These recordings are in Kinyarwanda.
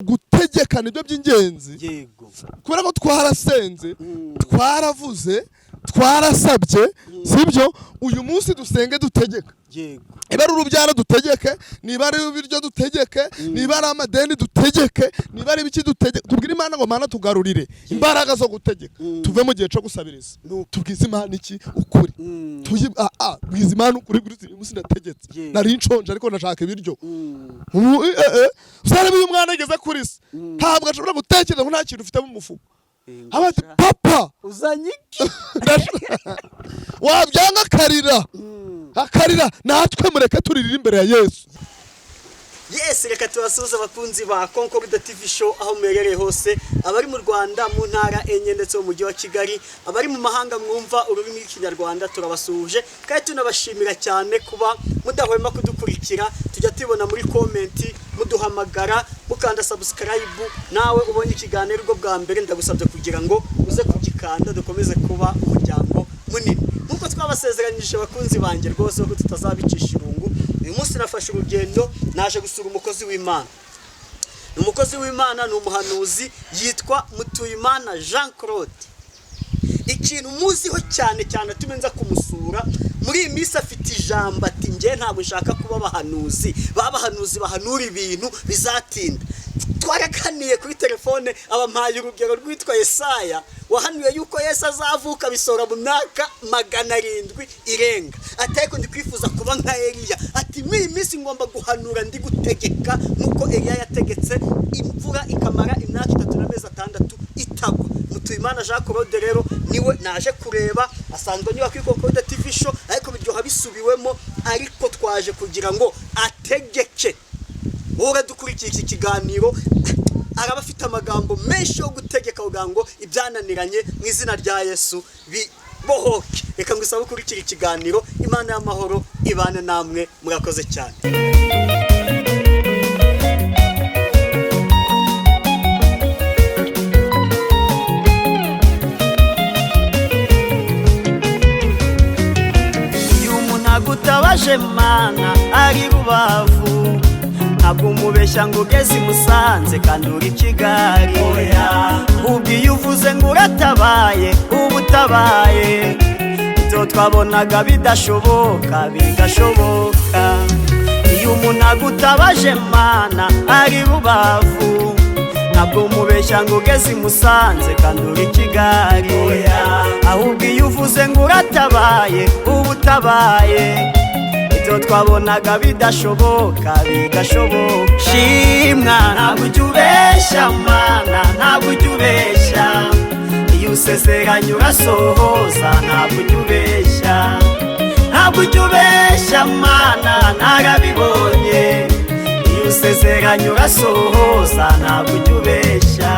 Gutegeka nibyo by'ingenzi. Kubera ko twarasenze, twaravuze, twarasabye, sibyo? Uyu munsi dusenge dutegeka. Niba ari urubyaro dutegeke, niba ari ibiryo dutegeke, niba ari amadeni dutegeke, niba ari ibiki dutegeke. Tubwire Imana ngo: "Mana, tugarurire imbaraga zo gutegeka, tuve mu gihe cyo gusabiriza." Tubwize Imana iki? Ukuri. Bwiza Imana ukuri kuri uyu munsi: ndategetse. Nari nshonje ariko ndashaka ibiryo. Ubu uzarebe iyo umwana ageze kuri se, ntabwo ashobora gutekereza ngo nta kintu ufite mu mufuka. Aba ati: "Papa, Uzanye iki?" Wabyanga akarira, akarira. Natwe mureke turirire imbere ya Yesu. Yes, reka tubasuhuze abakunzi ba Concord TV Show aho muherereye hose, abari mu Rwanda mu ntara enye ndetse mu mujyi wa Kigali, abari mu mahanga mwumva ururimi rw'Ikinyarwanda, turabasuhuje kandi tunabashimira cyane kuba mudahwema kudukurikira. Tujya tubibona muri comment, muduhamagara, mukanda subscribe. Nawe ubonye ikiganiro ubwo bwa mbere, ndagusabye kugira ngo uze kugikanda, dukomeze kuba umuryango munini nk'uko twabasezeranyije. Abakunzi banjye rwose, ko tutazabicisha irungu, uyu munsi nafashe urugendo, naje gusura umukozi w'Imana. Ni umukozi w'Imana, ni umuhanuzi, yitwa Mutuyimana Jean Claude. Ikintu muziho cyane cyane atume nza kumusura muri iyi minsi, afite ijambo ati: "Njye ntabwo nshaka kuba abahanuzi, babahanuzi bahanura ibintu bizatinda." Twarakaniye kuri telefone, abampaye urugero rwitwa Yesaya wahanuye yuko Yesu azavuka bisora mu myaka 700 irenga. Ati: "Ariko ndi kwifuza kuba nka Eliya." Ati: "Muri iyi minsi ngomba guhanura ndi gutegeka nk'uko Eliya yategetse imvura ikamara imyaka 3 n'amezi 6 itagwa." Mutuyimana Jean Claude rero niwe naje kureba. Asanzwe anyura kuri Concorde TV Show, ariko biryoha bisubiwemo. Ariko twaje kugira ngo ategeke. Wowe uradukurikiye iki kiganiro, araba afite amagambo menshi yo gutegeka kugira ngo ibyananiranye mu izina rya Yesu bibohoke. Reka ngo isabe ukurikira ikiganiro. Imana y'amahoro ibane namwe, murakoze cyane. Iyo umuntu agutabaje, Mana, ari Rubavu, ntabwo umubeshya ngo ugeze i Musanze kandi uri Kigali. Ubwo iyo uvuze ngo uratabaye, uba utabaye. Ibyo twabonaga bidashoboka bigashoboka. Iyo umuntu agutabaje, Mana, ari Rubavu, ntabwo umubeshya ngo ugeze i Musanze kandi uri Kigali. Ahubwo iyo uvuze ngo uratabaye, uba utabaye. Ibyo twabonaga bidashoboka bigashoboka. Shimwa, ntabwo ujya ubeshya, Mana, ntabwo ujya ubeshya. Iyo usezeranye urasohoza, ntabwo ujya ubeshya, ntabwo ujya ubeshya, Mana, narabibonye. Iyo usezeranye urasohoza, ntabwo ujya ubeshya.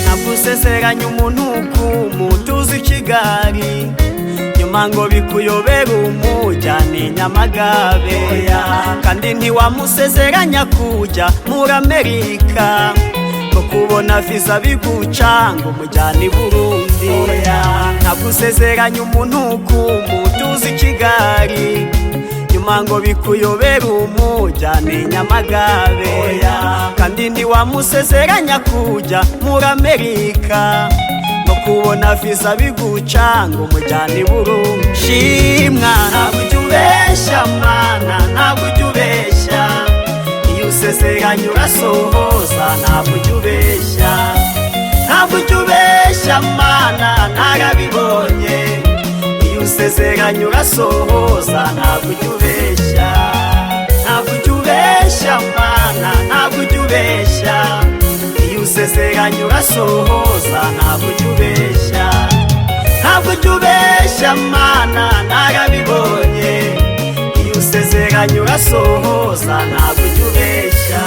Ntabwo usezeranya umuntu kumutuza i Kigali, nyuma ngo bikuyobere umujyane i Nyamagabe. Kandi ntiwamusezeranya kujya muri Amerika, ngo kubona viza biguca ngo umujyane i Burundi. Ntabwo usezeranya umuntu kumutuza i Kigali, nyuma ngo bikuyobere umujyane i Nyamagabe. Kandi ntiwamusezeranya kujya muri Amerika, no kubona viza biguca ngo umujyane i Burundi. Shimwa, ntabwo ujya ubeshya, Mana, ntabwo ujya ubeshya. Iyo usezeranye urasohoza, ntabwo ujya ubeshya, ntabwo ujya ubeshya, Mana, narabibonye. Iyo usezeranye urasohoza, ntabwo ujya ubeshya, ntabwo ujya ubeshya, Mana, ntabwo ujya ubeshya. Iyo usezeranye urasohoza, ntabwo ujya ubeshya, ntabwo ujya ubeshya, Mana, narabibonye. Iyo usezeranye urasohoza, ntabwo ujya ubeshya.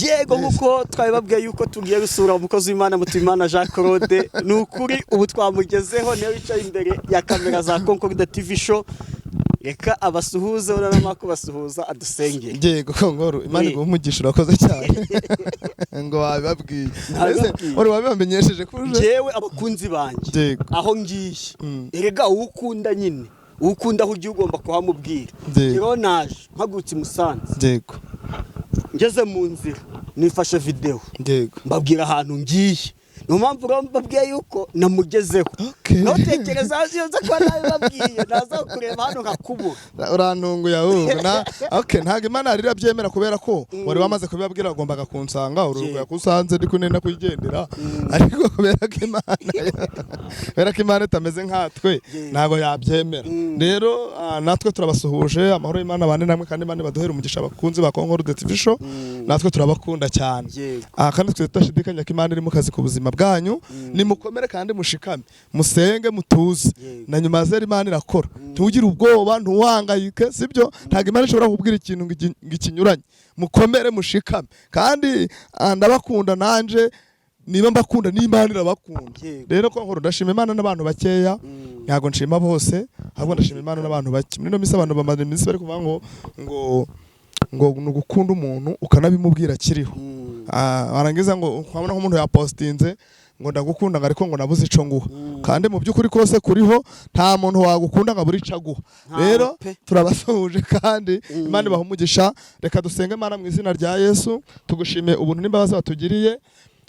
Yego, nkuko twabibabwiye yuko tugiye gusura umukozi w'Imana Mutuyimana Jean Claude, ni ukuri ubu twamugezeho, niwe wicaye imbere ya kamera za Concord TV Show. Reka abasuhuze, urabona ko basuhuza, adusengere. Yego Kongoro, Imana Oui. iguhe umugisha, urakoze cyane. Ngo wabibabwiye? Nabibabwiye. Ese wari wabibamenyesheje ko uje? Njyewe abakunzi banjye aho ngiye, erega uwo ukunda nyine, uwo ukunda aho ugiye ugomba kuhamubwira. Rero naje mpagurutse i Musanze, ngeze mu nzira nifashe videwo, mbabwira ahantu ngiye. Niyo mpamvu rero mbabwiye yuko namugezeho. Ntutekereza iyo nza kuba nabibabwiye naza kureba hano nkakubura. Urantunguye ahubwo na okay, ntabwo Imana yari irabyemera kubera ko wari wamaze kubibabwira, wagombaga kunsanga urugo yakusanze ndi kunenda kuyigendera, ariko kubera ko Imana itameze nkatwe, ntabwo yabyemera. Rero natwe turabasuhuje, amahoro y'Imana abane namwe, kandi Imana ibaduhere umugisha, abakunzi ba Concord TV Show. Natwe turabakunda cyane. Kandi twe tudashidikanya ko Imana iri mu kazi ku buzima bwanyu. Nimukomere kandi mushikame, musenge mutuze. Na nyuma ya zero Imana irakora. Ntugire ubwoba, ntuhangayike, sibyo? Ntabwo Imana ishobora kubwira ikintu ngo ikinyuranye. Mukomere mushikame, kandi ndabakunda nanje. Niba mbakunda, n'Imana irabakunda. Rero ko nkuru ndashima Imana n'abantu bakeya. Ntabwo nshima bose, ahubwo ndashima Imana n'abantu bake. Muri ino minsi abantu bamaze iminsi bari kuvuga ngo ni ugukunda umuntu ukanabimubwira akiriho. Warangiza ngo ukabona nk'umuntu yapostinze ngo ndagukunda, ngo ariko ngo nabuze ico nguha. Kandi mu by'ukuri kose kuriho, nta muntu wagukunda ngo abure ico aguha. Ntawe Rero pe. turabasuhuje kandi Imana ibaha umugisha. Reka dusenge. Imana, mu izina rya Yesu, tugushimiye ubuntu n'imbabazi watugiriye.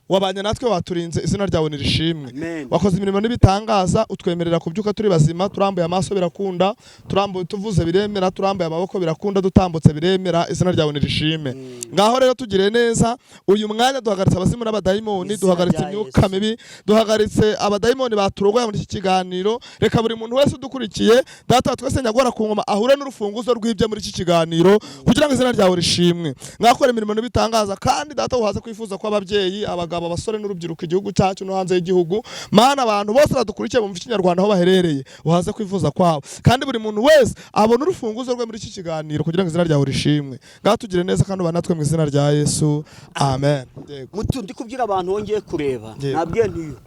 Wabanye natwe, waturinze, izina ryawe nirishimwe. Amen. Wakoze imirimo n'ibitangaza, utwemerera kubyuka turi bazima. Turambuye amaso birakunda, turambuye tuvuze biremera, turambuye amaboko birakunda, dutambutse biremera, izina ryawe nirishime. Ngaho rero tugire neza uyu mwanya, duhagaritse abazimu n'abadayimoni, Izina duhagaritse rya imyuka Yesu. mibi, duhagaritse abadayimoni baturogoye muri iki kiganiro. Reka buri muntu wese udukurikiye, Data wa twese nyagora ku ngoma, ahure n'urufunguzo rw'ibyo muri iki kiganiro kugira ngo izina ryawe rishimwe. Mwakora imirimo n'ibitangaza, kandi Data uhaze kwifuza kw'ababyeyi, abagabo, abasore n'urubyiruko, igihugu cyacu no hanze y'igihugu. Mana, abantu bose badukurikiye bumva ikinyarwanda aho baherereye, uhaze kwifuza kwabo, kandi buri muntu wese abone urufunguzo rwe muri iki kiganiro kugira ngo izina ryawe rishimwe. Ngaho tugire neza kandi ubane natwe, mu izina rya Yesu, amen. Yego. Mutu, ndi kubwira abantu wongeye kureba, nabwiye ntiyo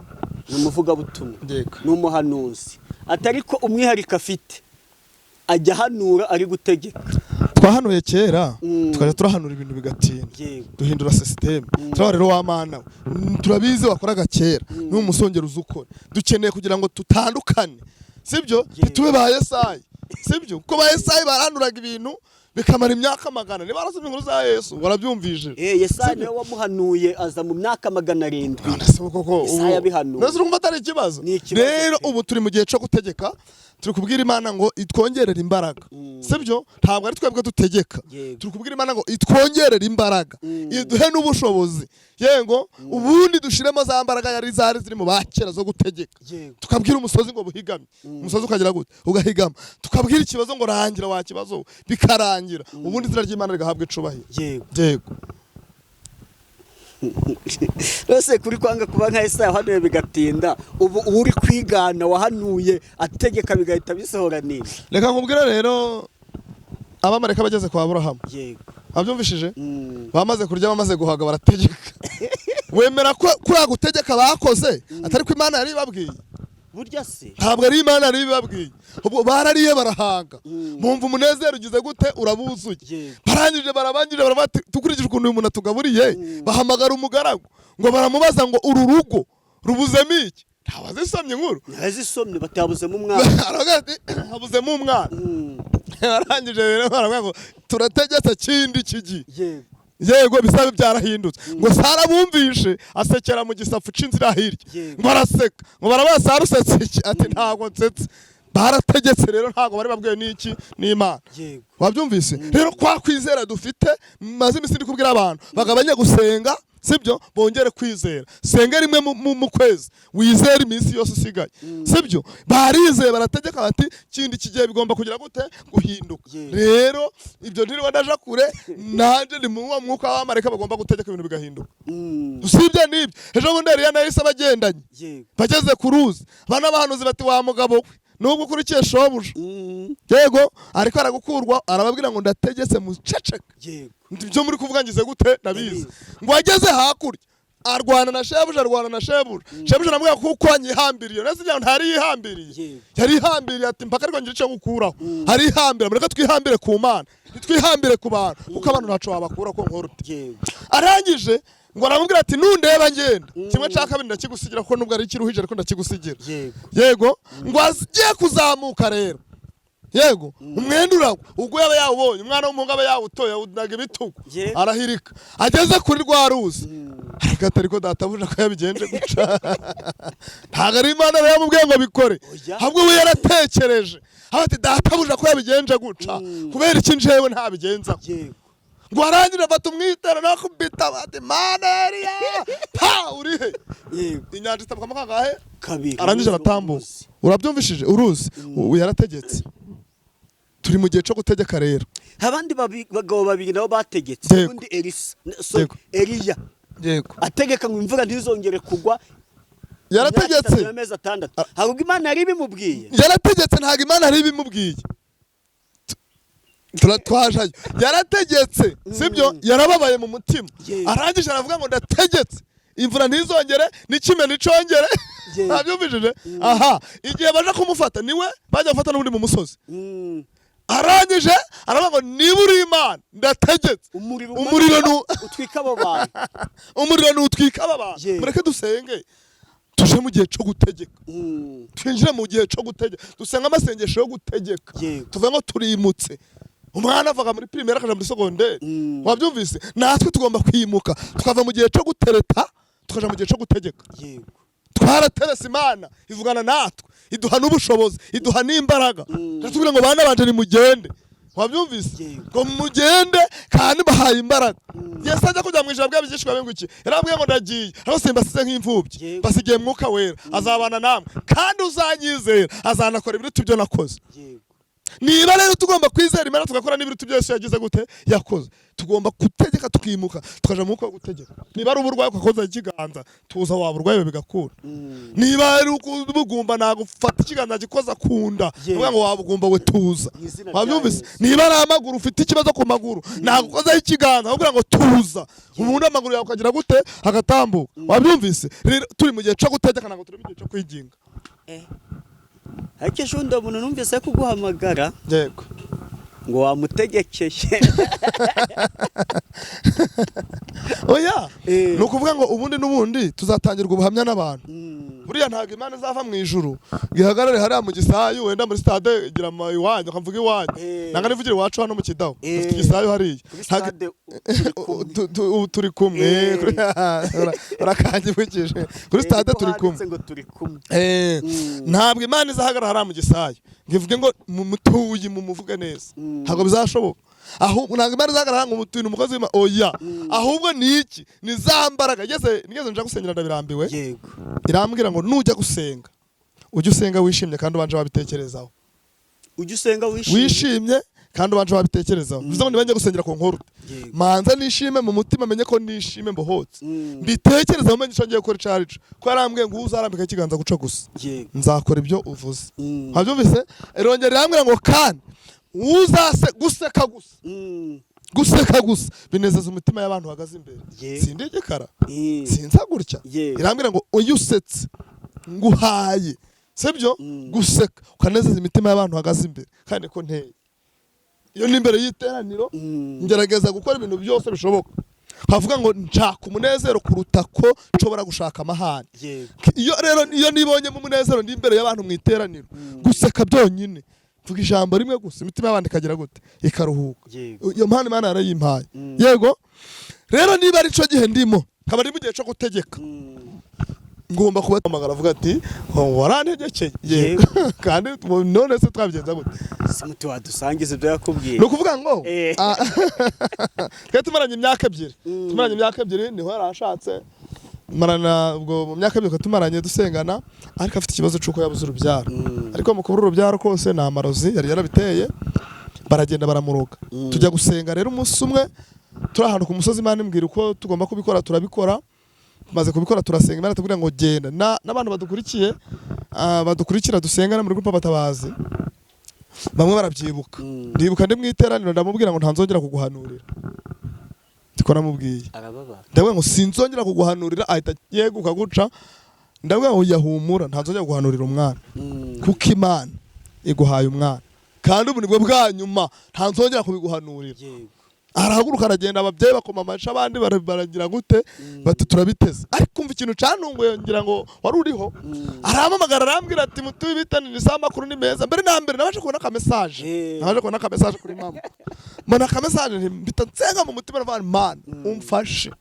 ni umuvugabutumwa, ni umuhanuzi, atari ko umwihariko afite, ajya ahanura ari gutegeka. Twahanuye kera, tukajya turahanura ibintu bigatinda. Duhindura système. Turaba rero wa Mana we, turabizi wakoraga kera, n'umusongero uzi ukora. Dukeneye kugira ngo tutandukane, sibyo? Ntitube ba Yesayi, sibyo? Kuko ba Yesayi baranuraga ibintu bikamara imyaka magana. Niba warasomye inkuru za Yesu warabyumvise. Yesaya niwe wamuhanuye, aza mu myaka 700. None se koko Yesaya abihanuye. None se urumva atari ikibazo? Ni ikibazo Rero pe. ubu turi mu gihe cyo gutegeka, turi kubwira Imana ngo itwongerere imbaraga, sibyo? Ntabwo ari twebwe dutegeka. Turi kubwira Imana ngo itwongerere imbaraga, iduhe n'ubushobozi, yego, ubundi dushiremo za mbaraga yari zari ziri mu bakera zo gutegeka. Tukabwira umusozi ngo buhigame, umusozi ukagira gute? Ugahigama. Tukabwira ikibazo ngo rangira wa kibazo, bikarangira, ubundi izina ry'Imana rigahabwa icubahiro. Yego. Rwose kuri kwanga kuba nka Yesaya wahanuye bigatinda, ubu uri kwigana wahanuye ategeka bigahita bisohora nini? Reka nkubwire rero, abamarayika bageze kwa Aburahamu, abyumvishije, bamaze kurya, bamaze guhaga, barategeka. Wemera ko kuriya gutegeka bakoze atari ko Imana yari ibabwiye? Burya se? Ntabwo ari Imana yari ibabwiye. Ubwo barariye barahaga, bumva umunezero ugize gute? Urabuzuye. Barangije barabangije, baravuga bati dukurikije ukuntu uyu muntu atugaburiye. Bahamagara umugaragu ngo baramubaza ngo uru rugo rubuzemo iki? Ntawazisomye inkuru? Ntazisomye, batabuzemo umwana. Aravuga ati habuzemo umwana. Barangije rero baravuga ngo turategetse kindi kigi. Yego, bisabe byarahindutse. Ngo Sara bumvishe asekera mu gisafu c'inzira hirya. Ngo araseka, ngo barabaza Sara usetse iki? Ati ntabwo nsetse. Barategetse rero, ntabwo bari babwiwe n'iki? N'Imana. Wabyumvise rero, kwa kwizera dufite, maze iminsi ndi kubwira abantu bagabanye gusenga, sibyo? Bongere kwizera. Senge rimwe mu kwezi, wizere iminsi yose isigaye, sibyo? Barizeye, barategeka bati kindi kigiye bigomba kugira gute? Guhinduka. Rero ibyo ntiriwe ndaja kure, nanjye ni mu wa mwuka w'abamarayika bagomba gutegeka ibintu bigahinduka. Usibye n'ibyo, ejo bundi Eliya na Elisa bagendanye, bageze ku ruzi, abana b'abahanuzi bati wa mugabo we Nubwo ukurikiye shobuja, yego, ariko aragukurwa, arababwira ngo ndategetse muceceke. Ibyo muri kuvuga ngize gute? Ndabizi. Ngo ageze hakurya arwana na shebuja, arwana na shebuja. Shebuja aramubwira kuko anyihambiriye, nese ngira ngo ntari yihambiriye, yari yihambiriye ati mpaka ariko ngira icyo ngukuraho. Arihambira. Mureke twihambire ku Mana, ntitwihambire ku bantu, kuko abantu ntaco wabakura ko nkora ute. Arangije ngo aramubwira ati nundeba ngenda, kimwe cya kabiri ndakigusigira, kuko nubwo ari ikiruhije ariko ndakigusigira. Yego, ngo agiye kuzamuka rero, yego, umwenda uragwa. Ubwo yaba yawubonye, umwana w'umuhungu aba yawutoye, awunaga ibitugu, arahirika. Ageze kuri rwa ruzi, ariko atari ko databuja ko yabigenje guca. Ntabwo ari Imana rero yamubwiye ngo abikore, Oya. ahubwo we yaratekereje aho ati databuja ko yabigenje guca, kubera iki njewe ntabigenza? Ngo arangire afata umwitero nakubita ati Mana Eliya, pa urihe? Inyanja itabukamo kangahe? Kabiri. Arangije aratambuka. Urabyumvishije? Uruzi ubu yarategetse. Turi mu gihe cyo gutegeka rero. Abandi bagabo babiri nabo bategetse. Undi Elisa, sorry, Eliya ategeka ngo imvura ntizongere kugwa Yarategetse. imyaka 3 n'amezi 6. Ahubwo Imana yari ibimubwiye. Yarategetse, ntabwo Imana yari ibimubwiye. Twajayo. Yarategetse, sibyo? Yarababaye mu mutima. Arangije aravuga ngo ndategetse imvura ntizongere n'ikime nticongere. Ntabyumvishije aha. Igihe baje kumufata, niwe bajya gufata n'ubundi mu musozi. Arangije aravuga ngo niba uri Imana, ndategetse umuriro umuriro utwika abo bantu. Umuriro nutwika aba bantu. Mureke dusenge, tuje mu gihe cyo gutegeka. Twinjire mu gihe cyo gutegeka, dusenga amasengesho yo gutegeka. Tuvuge ngo turimutse. Umwana avaga muri primaire akaja muri secondaire. Wabyumvise? Natwe tugomba kwimuka, tukava mu gihe cyo gutereta, tukaja mu gihe cyo gutegeka. Twaraterese, Imana ivugana natwe, iduha n'ubushobozi, iduha n'imbaraga. Iratubwira ngo bana banje nimugende. Wabyumvise? Yego. Ngo mugende kandi bahaye imbaraga. Yesu ajya kujya mu ijambo bw'abigishwa be ngo iki? Yarababwiye ngo ndagiye ariko simbasize nk'imfubyi, basigiye Mwuka Wera, azabana namwe, kandi uzanyizera azanakora ibiruta ibyo nakoze. Niba rero tugomba kwizera Imana, tugakora n'ibiruta ibyo Yesu yagize gute? Yakoze. Tugomba gutegeka, tukimuka, tukaja mu mwuka wo gutegeka. Niba ari uburwayi, ugakoza ikiganza tuza, waba urwaye bigakura. Niba ari ubugumba, nagufata ikiganza gikoza ku nda, uvuga ngo wabugumba we tuza. Mu izina rya Wabyumvise? Yesu. Niba ari amaguru, ufite ikibazo ku maguru, nagukozaho ikiganza uvuga ngo tuza, ubundi amaguru yawe ukagira gute? Agatambuka. Wabyumvise? Rero turi mu gihe cyo gutegeka, ntabwo turi mu gihe cyo kwiginga. Ariko ejo bundi umuntu numvise kuguhamagara ngo wamutegekeye. Oya. Eh. Ni ukuvuga ngo ubundi n'ubundi tuzatangirwa ubuhamya n'abantu. Buriya ntabwo Imana izava mu ijuru ngo ihagarare hariya mu Gisayu, wenda muri stade igira iwanyu, ukavuga iwanyu. Nanga nivugira iwacu hano mu Kidaho, dufite Igisayu hariya. Kuri stade turi kumwe. Ubu turi kumwe. Urakanyibukije kuri stade Niko turi kumwe. handitse ngo turi kumwe. Ntabwo Imana izahagarara hariya mu Gisayu ngo ivuge ngo mumutuye mumuvuge neza. Ntabwo bizashoboka. Ahubwo ntabwo Imana izahagarara ngo mutuye ni umukozi w'Imana, oya. Ahubwo ni iki? Ni za mbaraga. Nigeze nja gusengera, ndabirambiwe. Irambwira ngo nujya gusenga ujye usenga wishimye kandi ubanje wabitekerezaho. Ujye usenga wishimye. Wishimye kandi ubanje wabitekerezaho. Bivuze ngo niba njya gusengera ku nkuru, manza nishime mu mutima, menye ko nishime mbohotse, mbitekerezaho, menye icyo ngiye gukora icyo ari cyo, ko yarambwiye ngo uzarambika ikiganza guca gusa, nzakora ibyo uvuze. Wabyumvise? Irongera irambwira ngo kandi uzase guseka gusa, guseka gusa binezeza umutima y'abantu bahagaze imbere. Sindi igikara, sinza gutya. Irambwira ngo iyo usetse nguhaye, sibyo? Guseka ukanezeza imitima y'abantu bahagaze imbere, kandi ko nteye iyo ni imbere y'iteraniro, ngerageza gukora ibintu byose bishoboka, nkavuga ngo nshaka umunezero kuruta ko nshobora gushaka amahane. Iyo rero iyo nibonyemo umunezero ndi imbere y'abantu mu iteraniro, guseka byonyine, mvuga ijambo rimwe gusa, imitima y'abantu ikagira gute? Ikaruhuka. Iyo mpano Imana yarayimpaye. Yego, rero niba ari cyo gihe ndimo, nkaba ndi mu gihe cyo gutegeka, ngomba kubahamagara avuga ati "Oh, warantegekeye." Yego. Kandi none se twabigenza gute? Si muti wadusangiza ibyo yakubwiye? Ni ukuvuga ngo twari tumaranye imyaka 2. Tumaranye imyaka 2 niho yari ashatse. Marana ubwo mu myaka 2 twari tumaranye dusengana, ariko afite ikibazo cy'uko yabuze urubyaro. Ariko mu kubura urubyaro kose ni amarozi yari yarabiteye, baragenda baramuroga. Tujya gusenga rero umunsi umwe, turi ahantu ku musozi, Imana imbwira uko tugomba kubikora, turabikora. Tumaze kubikora turasenga, Imana itubwira ngo genda. N'abantu badukurikiye badukurikira dusengana muri groupe Abatabazi, bamwe barabyibuka. Ndibuka ndi mu iteraniro, ndamubwira ngo ntanzongera kuguhanurira. Ndiko namubwiye. Arababara. Ndavuga ngo sinzongera kuguhanurira, ahita yeguka guca. Ndavuga ngo yahumura, ntanzongera kuguhanurira umwana, kuko Imana iguhaye umwana, kandi ubu nibwo bwa nyuma, ntanzongera kubiguhanurira. Arahaguruka aragenda, ababyeyi bakoma amashi, abandi baragira gute, bati turabiteze. Ariko umva ikintu cantunguye, ngira ngo wari uriho. Arampamagara, arambwira ati mutuye bitanire isaha, amakuru ni meza. Mbere na mbere nabashe kubona aka message. Nabashe kubona aka message kuri mama, mbona aka message, mpita nsenga mu mutima, ndavuga nti, Mana umfashe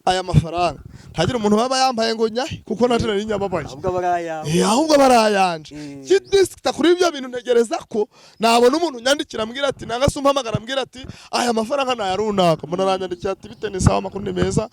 aya mafaranga ntagira umuntu baba yambaye ngo nyahe, kuko naje nari nyababaye. Ahubwo aba ari ayawe. Ahubwo barayanje. Kidisita kuri ibyo bintu, ntegereza ko nabona umuntu unyandikira ambwira ati, nanga se umpamagara ambwira ati aya mafaranga naya runaka. Mbona aranyandikiye ati bite, ni sawa, amakuru ni meza.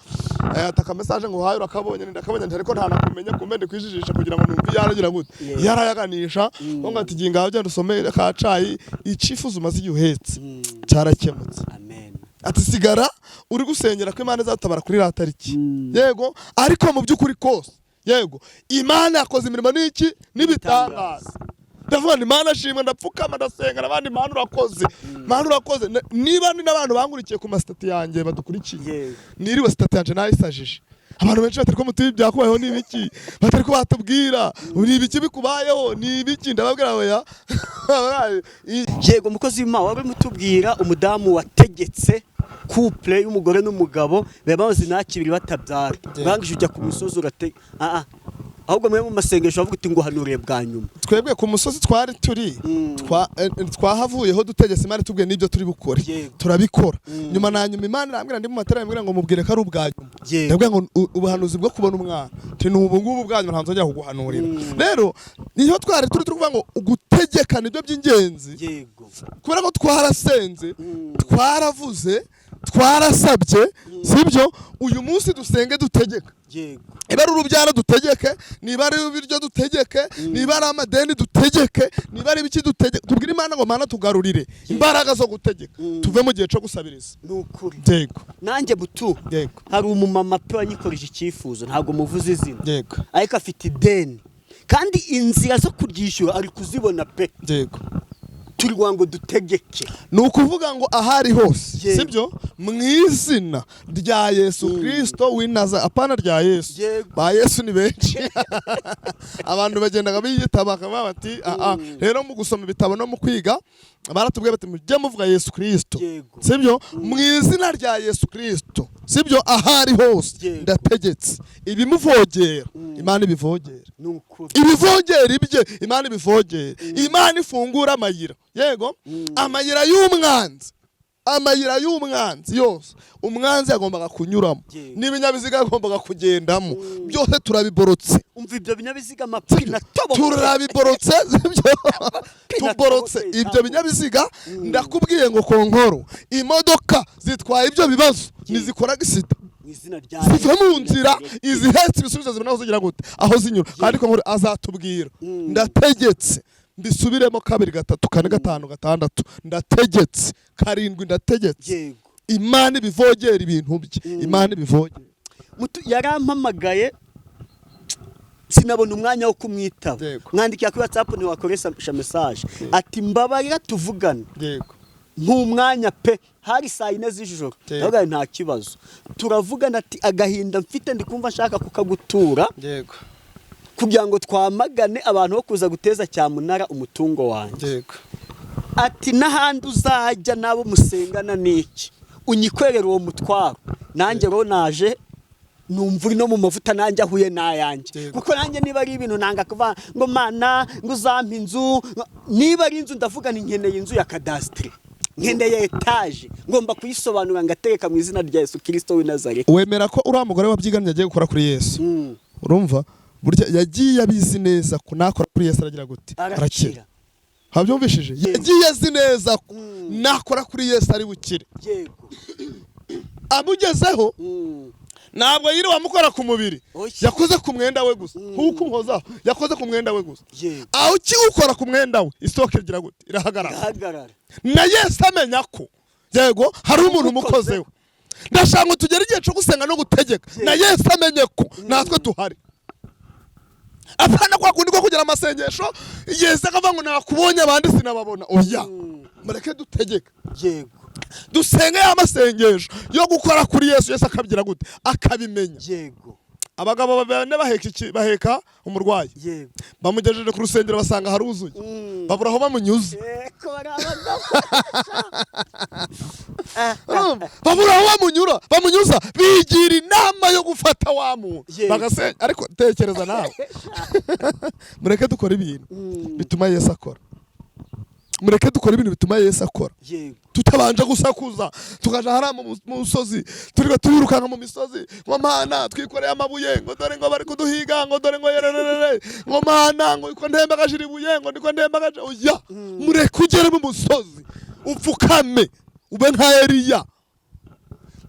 Ataka message ngo uhaye urakabonye, ndakabonye, nti ariko ntanakumenye, kumbe ndi kwijijisha kugira ngo numve iyo aragira gute, iyo arayaganisha ngo ati ginga genda usome ka cayi, icifuzo umaze igihe uhetse cyarakemutse. Amen. Ati sigara uri gusengera ko Imana izatabara kuri iriya tariki. Yego, ariko mu by'ukuri kose, yego, Imana yakoze imirimo n'iki n'ibitangaza. Ndavuga nti Imana ashimwe, ndapfukama, ndasenga n'abandi, Imana urakoze, Imana urakoze. Niba ni n'abantu bankurikiye ku ma status yanjye badukurikiye, niriwe status yanjye nayisajije, abantu benshi batari ko mutuye ibyakubayeho ni ibiki, batari ko batubwira ni ibiki bikubayeho ni ibiki, ndababwira oya. Yego, mukozi w'Imana, wari urimo utubwira umudamu wategetse couple y'umugore n'umugabo baba bamaze imyaka 2 batabyara, urangije ujya ku musozi urate ahubwo mwe mu masengesho bavuga uti nguhanuriye bwa nyuma. Twebwe ku musozi twari turi, twahavuyeho dutegetse Imana itubwiye n'ibyo turi bukore. Turabikora. Nyuma na nyuma Imana irambwira, ndi mu matara, irambwira ngo mubwire ko ari ubwa nyuma. Ndabwira ngo ubuhanuzi bwo kubona umwana, nti ni ubu ngubu bwa nyuma, ntanzongera kuguhanurira. Rero niyo twari turi kuvuga ngo gutegeka nibyo by'ingenzi, kubera ko twarasenze, twaravuze, twarasabye, sibyo? Uyu munsi dusenge dutegeka. Niba ari urubyaro dutegeke, niba ari ibiryo dutegeke, niba ari amadeni dutegeke, niba ari ibiki dutegeke. Tubwire Imana ngo Mana tugarurire imbaraga zo gutegeka, tuve mu gihe cyo gusabiriza. Ni ukuri. Yego. Nanjye butu hari umumama pe wanyikoreje icyifuzo, ntabwo muvuze izina, ariko afite ideni kandi inzira zo kuryishyura ari kuzibona pe. Turi ngo dutegeke. Ni ukuvuga ngo ahari hose, sibyo, mu izina rya Yesu Kirisito w'Inaza, apana rya Yesu. Ba Yesu ni benshi, abantu bagendaga biyita bakavuga bati "Ah, ah." Rero mu gusoma ibitabo no mu kwiga baratubwiye bati mujye muvuga Yesu Kirisito. Sibyo? Mu izina rya Yesu Kirisito, sibyo, ahari hose, ndategetse ibimuvogera, Imana ibivogera. Ni ukuri. Ibivogera ibye, Imana ibivogera. Imana ifungura amayira, yego, amayira y'umwanzi, amayira y'umwanzi yose umwanzi yagombaga kunyuramo n'ibinyabiziga yagombaga kugendamo, byose turabiborotse. Umva ibyo binyabiziga, amapine atoboka. Turabiborotse, sibyo? Tuborotse ibyo binyabiziga. Ndakubwiye ngo konkoro imodoka zitwaye ibyo bibazo ntizikora gisida, Mu izina rya zive mu nzira, izihetse ibisubizo zibona aho zigira gute, aho zinyura. Kandi konkoro azatubwira. Ndategetse, mbisubiremo kabiri, gatatu, kane, gatanu, gatandatu, ndategetse karindwi, ndategetse. Imana ibivogera ibintu bye, Imana ibivogera. Yarampamagaye sinabona umwanya wo kumwitaba. Mwandikira kuri WhatsApp ntiwakoresha message, ati mbabarira tuvugane. Nk'umwanya pe, hari saa 4 z'ijoro. Ndavuga nti nta kibazo, turavugana. Ati agahinda mfite ndi kumva nshaka kukagutura kugira ngo twamagane abantu bo kuza guteza cyamunara umutungo wanjye. Ati n'ahandi uzajya n'abo musengana n'iki, unyikwerera uwo mutwaro. Nanjye rero naje numva uri no mu mavuta, nanjye ahuye n'ayanjye. Kuko nanjye niba ari ibintu nanga kuvuga ngo Mana ngo uzampe inzu, niba ari inzu ndavuga ni nkeneye inzu ya cadastre, nkeneye etaje, ngomba kuyisobanura ngategeka mu izina rya Yesu Kirisito w'i Nazareti. Wemera ko uriya mugore wabyigamye agiye gukora kuri Yesu? Urumva burya yagiye abizi neza ko nakora kuri Yesu aragira gute? Arakira. Habyumvishije? Yagiye azi neza ko nakora kuri Yesu ari bukire. Amugezeho, ntabwo yiriwe amukora ku mubiri. Oya. Yakoze ku mwenda we gusa, nkuko umuhozaho yakoze ku mwenda we gusa. Aho ukiwukora ku mwenda we, isoko igira gute? Irahagarara. Irahagarara. Na Yesu amenya ko yego hari umuntu umukozeho. Ndashaka ngo tugere igihe cyo gusenga no gutegeka, na Yesu amenye ko natwe tuhari. Apana kwa kundi ko kugira amasengesho Yesu akavuga ngo nakubonye abandi sinababona. Oya, mureke dutegeke. Yego. Dusenge ya masengesho yo gukora kuri Yesu, Yesu akabyira gute? Akabimenya. Yego. Abagabo bane baheka iki? Baheka umurwayi. Yego. Bamugejeje ku rusengero basanga haruzuye, babura aho bamunyuze. Eko bari abagabo. Babura aho bamunyura, bamunyuza, bigira inama yo gufata wa muntu Yego. bagasenya. Ariko tekereza nawe, mureke dukora ibintu bituma Yesu akora. Mureke dukora ibintu bituma Yesu akora. Yego. Tutabanje gusakuza, tukaja hariya mu musozi, turiga turirukanka mu misozi ngo Mana twikoreye amabuye, ngo dore ngo bari kuduhiga, ngo dore ngo yererere, ngo Mana ngo niko ndembagaje iri buye, ngo niko ndembagaje. Oya, mureke ugere mu musozi upfukame ube nka Eliya.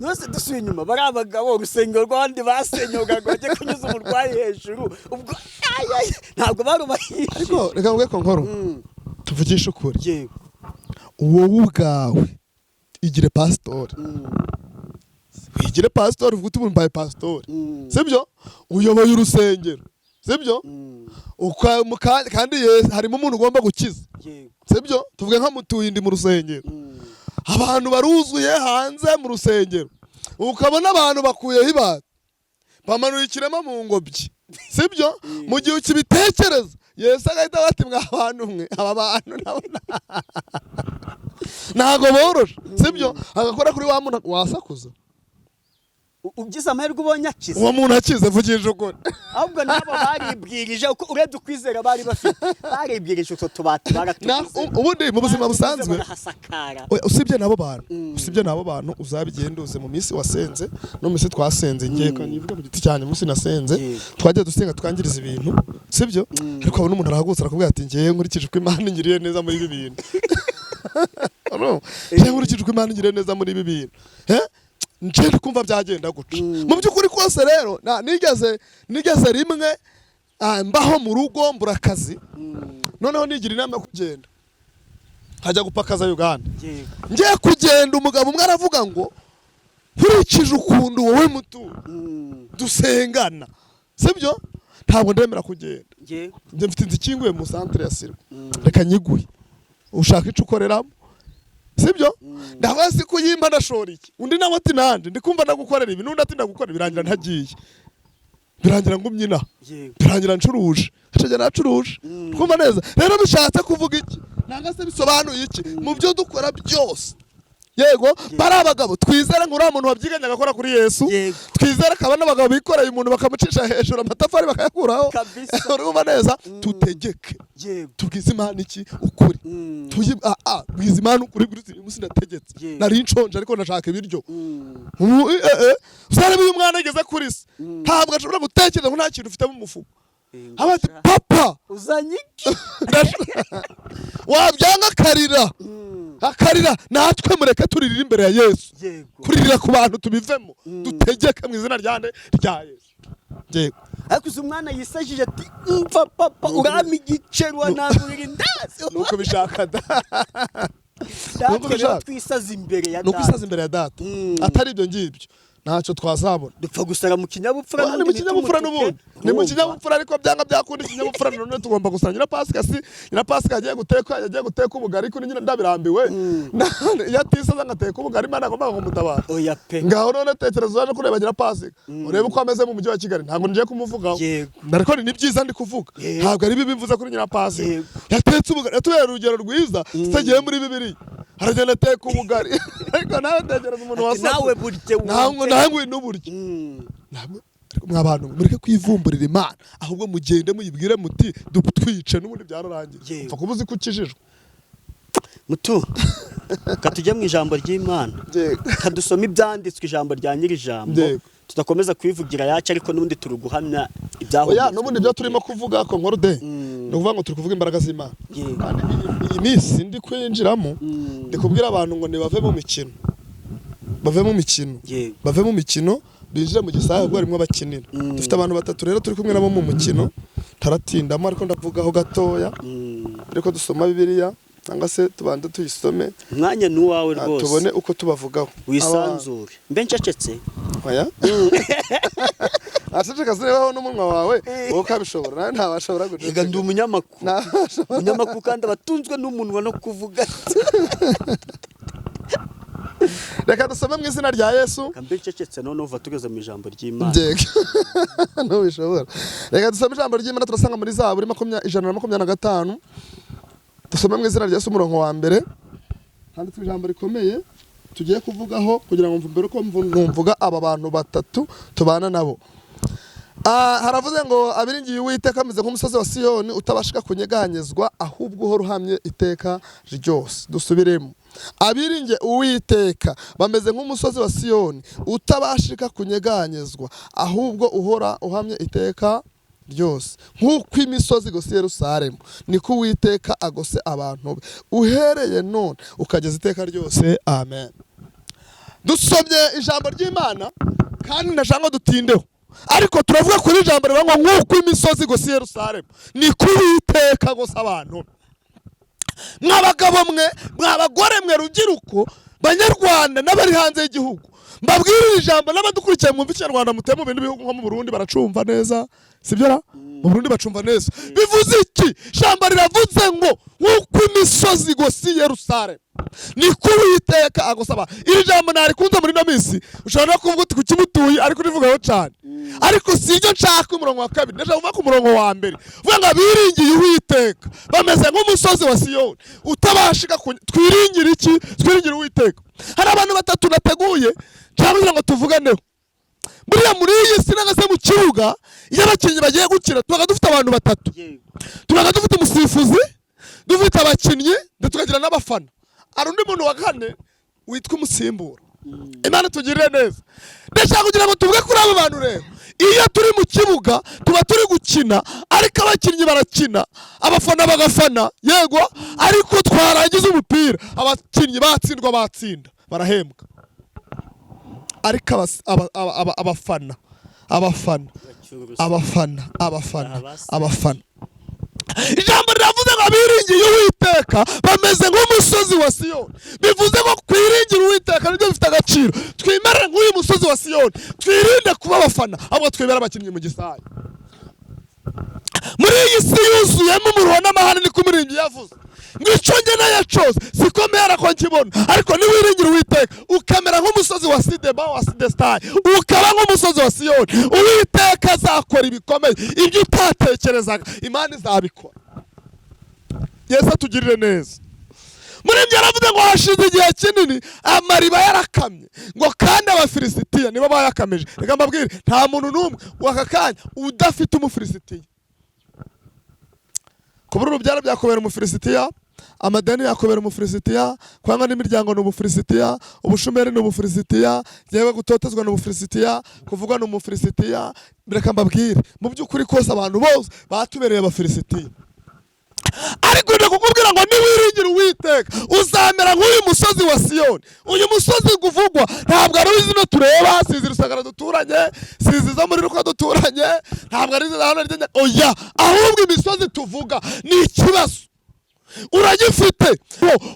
Nose dusuye inyuma, bari abagabo, urusengero rw'abandi basenyoga ngo bajye kunyuza umurwayi hejuru, ubwo ay, ay, ntabwo barubahishije. Ariko reka nguhe konkoro, tuvugishe ukuri. Yego. Wowe ubwawe igire pasitori, wigire pasitori, uvuge uti ubu mbaye pasitori, sibyo? Uyoboye urusengero, sibyo? Kandi harimo umuntu ugomba gukiza, Yego. sibyo? Tuvuge nka mutuye indi mu rusengero, abantu baruzuye hanze mu rusengero, ukabona abantu bakuyeho ibati bamanuye ikirema mu ngobyi, sibyo? Mu gihe ukibitekereza, Yesu agahita bati mwa bantu mwe, aba bantu nabo ntago boroshe, sibyo? Agakora kuri wa muntu wasakuza. Ugize amahirwe ubonye akize. Uwo muntu akize, vugije ukuri. Ahubwo nabo baribwirije, uko urebye ukwizera bari bafite, baribwirije utwo tubati baratuguze. Ubundi mu buzima busanzwe, barahasakara. Oya, usibye n'abo bantu, usibye n'abo bantu, uzabigenduze mu minsi wasenze no mu minsi twasenze. Ngiye nivuga mu giti cyanjye, umunsi nasenze, twagiye dusenga twangiriza ibintu, sibyo? Ariko abona umuntu arahagurutse arakubwira ati ngiye nkurikije uko Imana ingiriye neza muri ibi bintu. Urumva? Ngiye nkurikije uko Imana ingiriye neza muri ibi bintu, nje ndi kumva byagenda guca. Mu by'ukuri kose rero, nigeze rimwe mbaho mu rugo mbura akazi, noneho nigira inama yo kugenda nkajya gupakaza Uganda. Yego. Ngiye kugenda, umugabo umwe aravuga ngo nkurikije ukuntu wowe mutu dusengana, sibyo, ntabwo ndemera kugenda. Yego. Njye mfite inzu ikinguye mu santere ya Sirwa, reka nyiguhe ushaka icyo ukoreramo, sibyo? Ndabaza si kuyimpa ndashora iki? Undi nawe ati nanje ndi kumva ndagukorera ibi, n'undi ati ndagukorera. Birangira ntagiye, birangira ngumye inaha. Yego. Birangira ncuruje, hacajya nacuruje. Twumva neza rero bishatse kuvuga iki, nanga se bisobanuye iki mu byo dukora byose? Yego, bari abagabo twizere ngo uriya muntu wabyiganye agakora kuri Yesu. Yego. Twizere akaba n'abagabo bikoreye umuntu bakamucisha hejuru amatafari bakayakuraho. Kabisa. Urumva neza, tutegeke. Yego. Tubwize Imana iki? Ukuri. Tuyi bwiza Imana ukuri kuri uyu munsi ndategetse. Nari nshonje ariko ndashaka ibiryo. Ubu, uzarebe iyo umwana ageze kuri se, ntabwo ashobora gutekereza ngo nta kintu ufite mu mufuka. Aba ati papa Uzanye iki? Wabyanga akarira, akarira. Natwe mureke turirire imbere ya Yesu. Yego. Kuririra ku bantu tubivemo, dutegeke mu izina rya nde? Rya Yesu. Yego. Ariko uzi umwana yisajije ati umva papa, urampa igiceri wanangurira indazi. Nuko bishaka da. Natwe Nuko rero bishaka. twisaza imbere ya Nuko data. isaza imbere ya data, atari ibyo ngibyo ntacyo twazabona. Dupfa gusara mu kinyabupfura. Ni mu kinyabupfura n'ubundi, ni mu kinyabupfura, ariko byanga byakunda ikinyabupfura none tugomba gusara. Nyina Pasika, si nyina Pasika yagiye guteka ubugari kuri nyina ndabirambiwe. Iyo atisaza ngateka ubugari, Imana agomba kumutabara. Oya pe. Ngaho none tekereza uzaje kureba nyina Pasika, urebe uko ameze mu mujyi wa Kigali. Ntabwo ngiye kumuvugaho, Yego. ariko ni byiza ndi kuvuga, Yego. ntabwo ari bibi mvuze kuri nyina Pasika. Yego. Yatetse ubugari, yatubera urugero rwiza tutagiye muri Bibiliya, aragenda ateka ubugari. Ariko nawe tekereza umuntu Ati wasatse. nawe burye wumve. Nawe, nawe n'uburyo. Namwe ariko mwa bantu mureke kwivumburira Imana, ahubwo mugende muyibwire muti twice n'ubundi byararangiye. Yego. Upfa kuba uzi ko ukijijwe. Mutu katujye mu ijambo ry'Imana, kadusoma ibyanditswe, ijambo rya nyiri ijambo. Yego. Tudakomeza kubivugira yacu, ariko n'ubundi turi guhamya ibyahumetswe. Oya, n'ubundi ibyo turimo kuvuga ko nkuru de, ni ukuvuga ngo turi kuvuga imbaraga z'Imana. Yego. Kandi iyi minsi ndi kwinjiramo, ndi kubwira abantu ngo nibave mu mikino, bave mu mikino, Yego. bave mu mikino binjire mu gisaha ubwo harimo abakinira. Dufite abantu batatu rero turi kumwe nabo mu mukino, taratindamo ariko ndavugaho gatoya, ariko dusoma Bibiliya. Cyangwa se tubanze tuyisome. Umwanya ni uwawe rwose. Tubone uko tubavugaho. Wisanzure, mbe ncecetse. Oya, aceceka zirebaho n'umunwa wawe, wowe ukabishobora, nawe ntabashobora Reka, guceceka. ndi umunyamakuru. Ntabashobora. Umunyamakuru kandi abatunzwe n'umunwa no kuvuga. Reka dusome mu izina rya Yesu. Reka mbe ncecetse, noneho uva tugeze mu ijambo ry'Imana. Njyega ntubishobora. Reka dusome ijambo ry'Imana, turasanga muri Zaburi 125. Dusome mu izina rya Yesu, umurongo wa mbere. Handitse ijambo rikomeye tugiye kuvugaho kugira ngo mbere uko mvuga aba bantu batatu tubana nabo. Haravuze ngo: "Abiringiye Uwiteka ameze nk'umusozi wa Siyoni utabashika kunyeganyezwa, ahubwo uhora uhamye iteka ryose." Dusubiremo: abiringiye Uwiteka bameze nk'umusozi wa Siyoni utabashika kunyeganyezwa, ahubwo uhora uhamye iteka ryose. Nk'uko imisozi igose Yerusalemu, niko Uwiteka agose abantu be, uhereye none ukageza iteka ryose. Amen. Dusomye ijambo ry'Imana kandi ndashaka ngo dutindeho, ariko turavuga kuri ijambo rivuga ngo: "Nk'uko imisozi igose Yerusalemu, niko Uwiteka agose abantu be." Mw'abagabo mwe, mw'abagore mwe, rubyiruko, Banyarwanda n'abari hanze y'igihugu, mbabwire iri jambo, n'abadukurikiye mwumva Ikinyarwanda mutuye mu bindi bihugu, nko mu Burundi baracumva neza, sibyo ra? Mu Burundi bacumva neza. Bivuze iki? Ijambo riravuze ngo: "Nk'uko imisozi igose i Yerusalemu, niko Uwiteka agusaba." Iri jambo narikunze muri ino minsi. Ushobora no kuvuga uti: "Kuki mutuye ariko urivugaho cyane?" Ariko si ibyo nshaka. Umurongo wa kabiri, ndashaka kuvuga ku murongo wa mbere uvuga ngo: "Abiringiye Uwiteka bameze nk'umusozi wa Siyoni utabashika." Twiringire iki? Twiringire Uwiteka. Hari abantu batatu nateguye cyangwa kugira ngo tuvuganeho. Buriya muri iyi si, nangwa se mu kibuga, iyo abakinnyi bagiye gukina, tubaga dufite abantu batatu. Tubaga dufite umusifuzi, dufite abakinnyi, ndetse tukagira n'abafana. Hari undi muntu wa kane witwa umusimbura. Imana tugirire neza. Ndashaka kugira ngo tuvuge kuri abo bantu rero. Iyo turi mu kibuga tuba turi gukina, ariko abakinnyi barakina, abafana bagafana, yego, ariko twarangiza umupira, abakinnyi batsindwa, batsinda, barahembwa, ariko abafana abafana, ijambo riravuze ngo: "Abiringiye Uwiteka bameze nk'umusozi wa Siyoni." Bivuze ngo kwiringira Uwiteka nibyo bifite agaciro. Twimerere nk'uyu musozi wa Siyoni, twirinde kuba abafana, ahubwo twibere abakinnyi mu gisayi. Muri iyi si yuzuyemo umuruho n'amahane, niko umuririmbyi yavuze ngo: "Icyo ngeneye cyose siko mera ko nkibona." Ariko niwiringira Uwiteka, ukamera nk'umusozi wa Sidema, wa Sidesitayi, ukaba nk'umusozi wa Siyoni, Uwiteka azakora ibikomeye. Ibyo utatekerezaga, Imana izabikora. Yesu atugirire neza. Muri ibyo yaravuze ngo hashize igihe kinini amariba yarakamye, ngo kandi Abafilisitiya nibo bayakamije. Reka mbabwire, nta muntu n'umwe w'aka kanya udafite Umufilisitiya. Kubura urubyaro byakubera Umufilisitiya, amadeni yakubera Umufilisitiya, kwanga n'imiryango ni Ubufilisitiya, ubushomeri ni Ubufilisitiya, yewe gutotezwa ni Ubufilisitiya, kuvugwa ni Umufilisitiya. Reka mbabwire, mu by'ukuri kose abantu bose batubereye Abafilisitiya. Ariko ndakukubwira ngo niwiringira Uwiteka, uzamera nk'uyu musozi wa Siyoni. Uyu musozi uvugwa ntabwo ari zino tureba, si izi Rusagara duturanye, si izi zo muri Ruka duturanye, ntabwo ari izi hano hirya, oya, ahubwo imisozi tuvuga ni ikibazo uragifite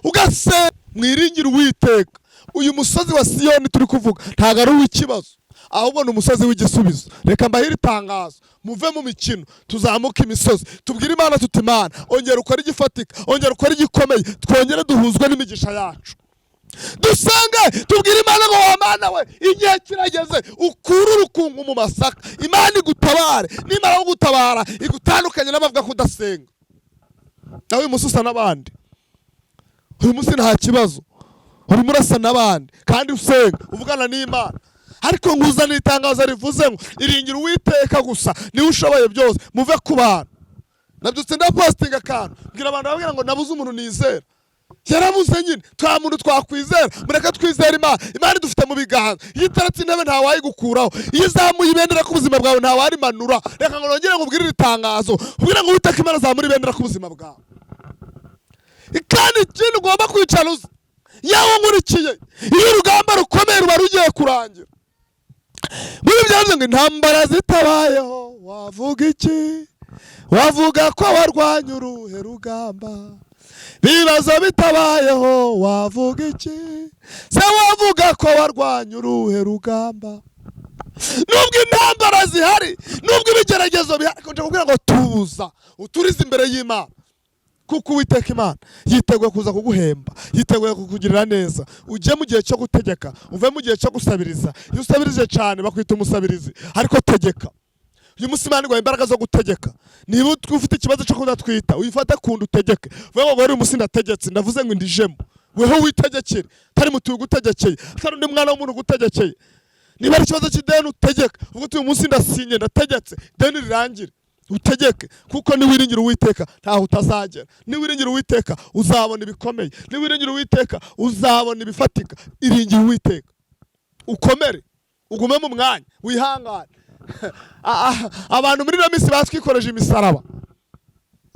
ugase. Mwiringire Uwiteka. Uyu musozi wa Siyoni turi kuvuga ntabwo ari uw'ikibazo, ahubwo ni umusozi w'igisubizo. Reka mbahire itangazo: muve mu mikino, tuzamuke imisozi, tubwire Imana tuti: "Imana, ongera ukore igifatika, ongera ukore igikomeye, twongere duhuzwe n'imigisha yacu." Dusange tubwire Imana ngo: "Wa Mana we, igihe kirageze ukure urukungu mu masaka." Imana igutabare. Nimara kugutabara, igutandukanye n'abavuga ko udasenga. Nawe uyu munsi usa n'abandi, uyu munsi nta kibazo, urimo urasa n'abandi kandi usenga, uvugana n'Imana. Ariko nguzanira itangazo rivuze ngo: iringire Uwiteka gusa, niwe ushoboye byose. Muve ku bantu. Nabyutse ndapositinga akantu, mbwira abantu, babwira ngo nabuze umuntu nizera. Yarabuze nyine, nta muntu twakwizera, mureke twizere Imana. Imana idufite mu biganza. Iyo iteretse intebe ntawayigukuraho, iyo izamuye ibendera k'ubuzima bwawe ntawarimanura. Reka ngo nongere nkubwire iri tangazo, ubwire ngo Uwiteka Imana azamura ibendera k'ubuzima bwawe. Kandi ikindi ugomba kwicara uzi, yawe nkurikiye, iyo urugamba rukomeye ruba rugiye kurangira, muri ibyo ngo: "Intambara zitabayeho wavuga iki?" Wavuga ko warwanya uruhe rugamba? Ibibazo bitabayeho wavuga iki? Se wavuga ko warwanya uruhe rugamba? Nubwo intambara zihari, nubwo ibigeragezo bihari, nje kubwira ngo tuza uturize imbere y'Imana, kuko Uwiteka Imana yiteguye kuza kuguhemba, yiteguye kukugirira neza. Ujye mu gihe cyo gutegeka, uve mu gihe cyo gusabiriza. Iyo usabirije cyane bakwita umusabirizi, ariko tegeka. Uyu munsi Imana iguha imbaraga zo gutegeka. Niba ufite ikibazo cyo kudatwita, uyifate kunda utegeke, uvuge ngo uyu munsi ndategetse, ndavuze ngo indijemo. Weho witegekere, atari mutuye ugutegekeye, atari undi mwana w'umuntu ugutegekeye. Niba ari ikibazo cy'ideni utegeka, uvuge uti uyu munsi ndasinye, ndategetse, ideni rirangire. Utegeke, kuko niwiringira Uwiteka ntaho utazagera. Niwiringira Uwiteka uzabona ibikomeye. Niwiringira Uwiteka uzabona ibifatika. Iringira Uwiteka, ukomere, ugume mu mwanya, wihangane. Abantu muri ino minsi batwikoreje imisaraba,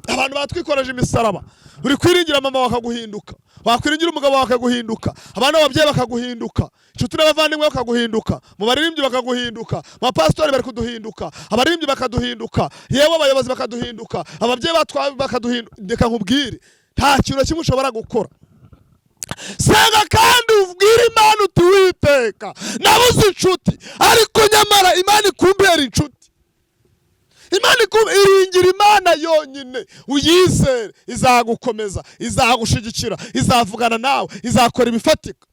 abantu batwikoreje imisaraba. Uri kwiringira mama bakaguhinduka, wakwiringira umugabo bakaguhinduka, abana b'ababyeyi bakaguhinduka, inshuti n'abavandimwe bakaguhinduka, mu baririmbyi bakaguhinduka, mu bapasitori bari kuduhinduka, abaririmbyi bakaduhinduka, yewe abayobozi bakaduhinduka, ababyeyi batwaye bakaduhinduka. Reka nkubwire, nta kintu na kimwe ushobora gukora. Senga kandi ubwire Imana uti Uwiteka, nabuze inshuti, ariko nyamara Imana ikumbera inshuti. Imana iringira Imana yonyine, uyizere, izagukomeza, izagushigikira, izavugana nawe, izakora ibifatika.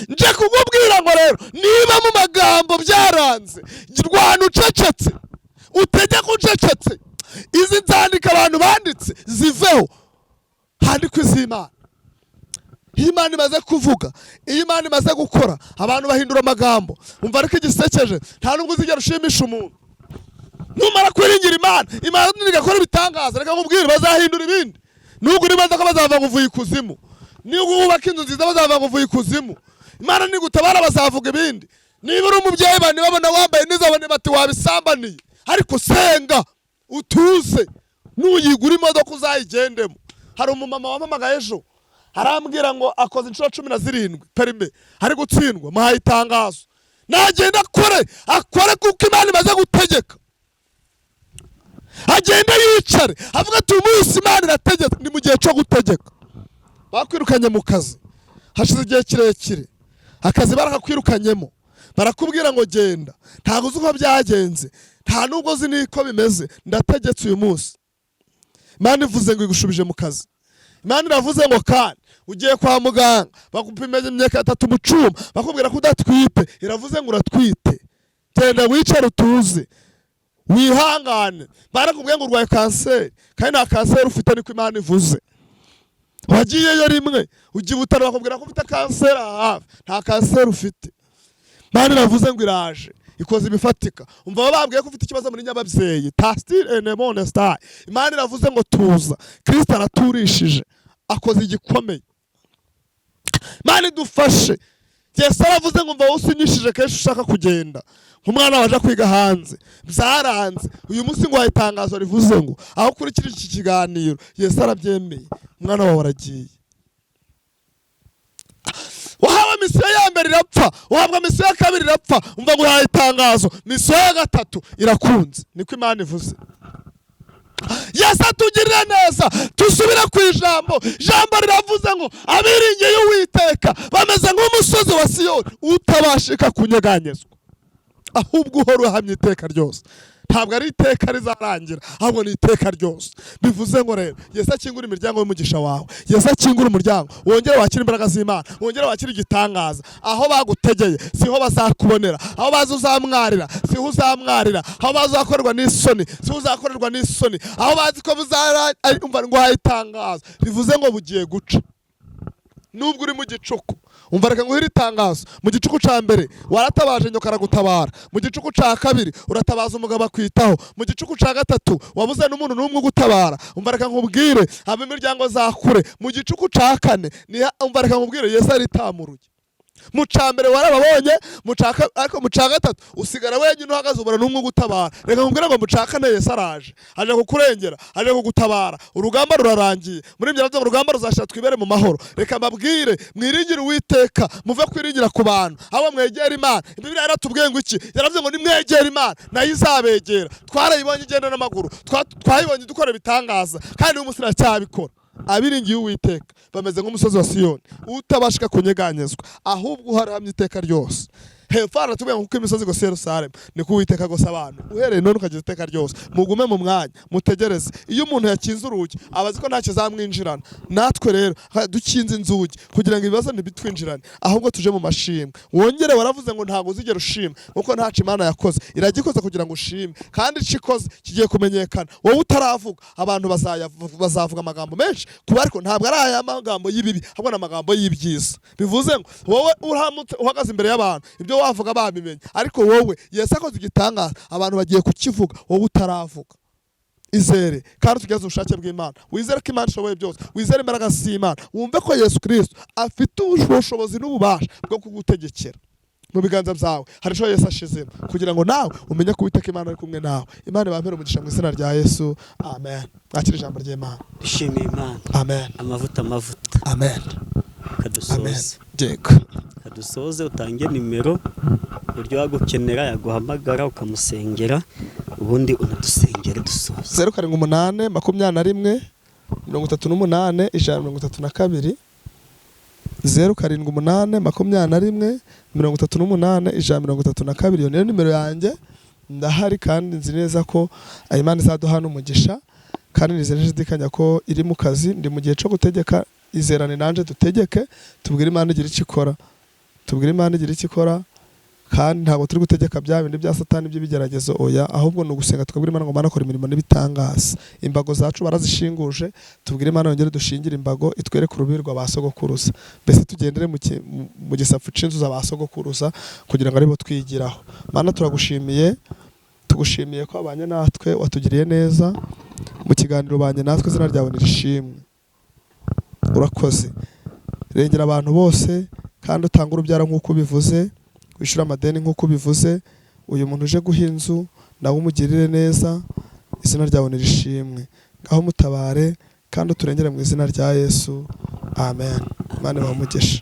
Nje kukubwira ngo rero, niba mu magambo byaranze, rwana ucecetse, utegeke ucecetse. Izi nzandiko abantu banditse ziveho, handikwe iz'Imana. Iyo Imana imaze kuvuga, iyo Imana imaze gukora, abantu bahindura amagambo. Umva ariko igisekeje, nta nubwo uzigera ushimisha umuntu. Numara kwiringira Imana, Imana igakora ibitangaza, reka nkubwire, bazahindura ibindi. Nubwo uribaza ko bazava ngo uvuye ikuzimu, nubwo wubaka inzu nziza bazava ngo uvuye ikuzimu, Imana nigutabara bazavuga ibindi. Niba uri umubyeyi, abantu babona wambaye neza babone bati wabisambaniye. Ariko senga utuze, nuyigura imodoka uzayigendemo. Hari umumama wampamagaye ejo, arambwira ngo akoze inshuro 17 permis ari gutsindwa. Muhaye itangazo, nagenda akore, akore, kuko Imana imaze gutegeka. Agende yicare avuga ati uyu munsi Imana irategeka, ni mu gihe cyo gutegeka. Bakwirukanye mu kazi hashize igihe kirekire, akazi barakakwirukanyemo, barakubwira ngo genda, ntabwo uzi uko byagenze, nta nubwo uzi niko bimeze. Ndategetse uyu munsi, Imana ivuze ngo igushubije mu kazi. Imana iravuze ngo kandi ugiye kwa muganga bakupima imyaka 3 mu cyuma, bakubwira ko udatwite, iravuze ngo uratwite. Genda wicare utuze, wihangane. Barakubwiye ngo urwaye kanseri, kandi nta kanseri ufite, niko Imana ivuze. Wagiyeyo rimwe ujya i Butaro bakubwira ko ufite kanseri hafi, nta kanseri ufite. Imana iravuze ngo iraje ikoze ibifatika. Umva, bababwiye ko ufite ikibazo muri nyababyeyi, tasitire enemone sitayi. Imana iravuze ngo tuza, Kristo araturishije, akoze igikomeye. Imana idufashe. Yesu aravuze ngo mva usinyishije kenshi ushaka kugenda, nk'umwana waje kwiga hanze byaranze. Uyu munsi ngo itangazo rivuze ngo aho ukurikira iki kiganiro, Yesu arabyemeye, umwana wawe aragiye. Wahawe misiyo ya mbere irapfa, uhabwa misiyo ya kabiri irapfa, umva ngo uhaye itangazo, misiyo ya gatatu irakunze, niko Imana ivuze. Yesu atugirire neza. Tusubire ku ijambo. Ijambo riravuze ngo abiringiye Uwiteka bameze nk'umusozi wa Siyoni utabashika kunyeganyezwa, ahubwo uhora uhamya iteka ryose. Ntabwo ari iteka rizarangira, ahubwo ni iteka ryose. Bivuze ngo rero Yesu akingura imiryango y'umugisha wawe, Yesu akingura umuryango, wongere wakire imbaraga z'Imana, wongere wakire igitangaza. Aho bagutegeye siho bazakubonera, aho bazi uzamwarira siho uzamwarira, aho bazi uzakorerwa n'isoni siho uzakorerwa n'isoni, aho bazi ko buzara. Umva ngo uhaye itangazo rivuze ngo bugiye guca. Nubwo uri mu gicuku, umva reka nguhe itangazo. Mu gicuku ca mbere waratabaje nyoka aragutabara, mu gicuku ca kabiri uratabaza umugabo akwitaho, mu gicuku ca gatatu wabuze n'umuntu n'umwe ugutabara. Umva reka nkubwire, ab'imiryango za kure, mu gicuku ca kane umva reka nkubwire, Yesu aritamuruye. Mu ca mbere warababonye, ariko mu ca gatatu usigara wenyine uhagaze, ubura n'umwe ugutabara. Reka nkubwire ngo mu ca kane Yesu araje, aje kukurengera, aje kugutabara. Urugamba rurarangiye. Muri ibyo baravuga ngo urugamba ruzashira twibere mu mahoro. Reka mbabwire, mwiringire Uwiteka, muve kwiringira ku bantu, ahubwo mwegere Imana. Bibiliya yaratubwiye ngo iki? Yaravuze ngo nimwegere Imana nayo izabegera. Twarayibonye igenda n'amaguru, twayibonye dukora ibitangaza, kandi uyu munsi iracyabikora. Abiringiye Uwiteka bameze nk'umusozi wa Siyoni utabashika kunyeganyezwa, ahubwo uharamye iteka ryose. Hepfo haratubwiye ngo kuko imisozi igose Yerusalemu, niko Uwiteka agose abantu, uhereye none ukageza iteka ryose. Mugume mu mwanya, mutegereze. Iyo umuntu yakinze urugi aba azi ko nta kizamwinjirana. Natwe rero dukinze inzugi kugira ngo ibibazo ntibitwinjirane, ahubwo tuje mu mashimwe. Wongere waravuze ngo ntabwo uzigera ushima kuko ntaco Imana yakoze. Iragikoze kugira ngo ushime, kandi ico ikoze kigiye kumenyekana. Wowe utaravuga, abantu bazavuga amagambo menshi kuba, ariko ntabwo ari aya magambo y'ibibi, ahubwo ni amagambo y'ibyiza. Bivuze ngo wowe uramutse uhagaze imbere y'abantu, ibyo wavuga babimenye, ariko wowe Yesu akoze igitangaza, abantu bagiye kukivuga wowe utaravuga. Izere kandi tugeze ubushake bw'Imana, wizere ko Imana ishoboye byose, wizere imbaraga z'Imana, wumve ko Yesu Kristo afite ubushobozi n'ububasha bwo kugutegekera. Mu biganza byawe hari icyo Yesu ashizemo kugira ngo nawe umenye ko Uwiteka Imana ari kumwe nawe. Imana ibampere umugisha mu izina rya Yesu, amen. Mwakire ijambo ry'Imana. Dushimiye Imana. Amen. Amavuta, amavuta. Amen, amen. Kadusoze. Yego. Kadusoze, utange nimero, uburyo wagukenera yaguhamagara ukamusengera, ubundi unadusengere dusoze. 078 21 38 132, 078 21 38 132. Iyo niyo nimero yanjye, ndahari kandi nzi neza ko Imana izaduha n'umugisha, kandi nizere ntashidikanya ko iri mu kazi. Ndi mu gihe cyo gutegeka, izerane nanje dutegeke, tubwire Imana igira icyo ikora, tubwire Imana igira icyo ikora. Kandi ntabwo turi gutegeka bya bindi bya Satani by'ibigeragezo, oya, ahubwo ni ugusenga tukabwira Imana ngo Mana kora imirimo n'ibitangaza. Imbago zacu barazishinguje, tubwire Imana yongere dushingire imbago, itwereke urubibi rwa ba sogokuruza, mbese tugendere mu gisafu c'inzu za ba sogokuruza kugira ngo aribo twigiraho. Mana, turagushimiye, tugushimiye ko wabanye natwe, watugiriye neza mu kiganiro ubanye natwe, izina ryawe nirishimwe. Urakoze. Rengera abantu bose kandi utange urubyaro nk'uko ubivuze, wishyure amadeni nk'uko ubivuze. Uyu muntu uje guha inzu nawe umugirire neza, izina ryawe nirishimwe. Ngaho mutabare kandi uturengere mu izina rya Yesu, amen. Imana ibahe umugisha.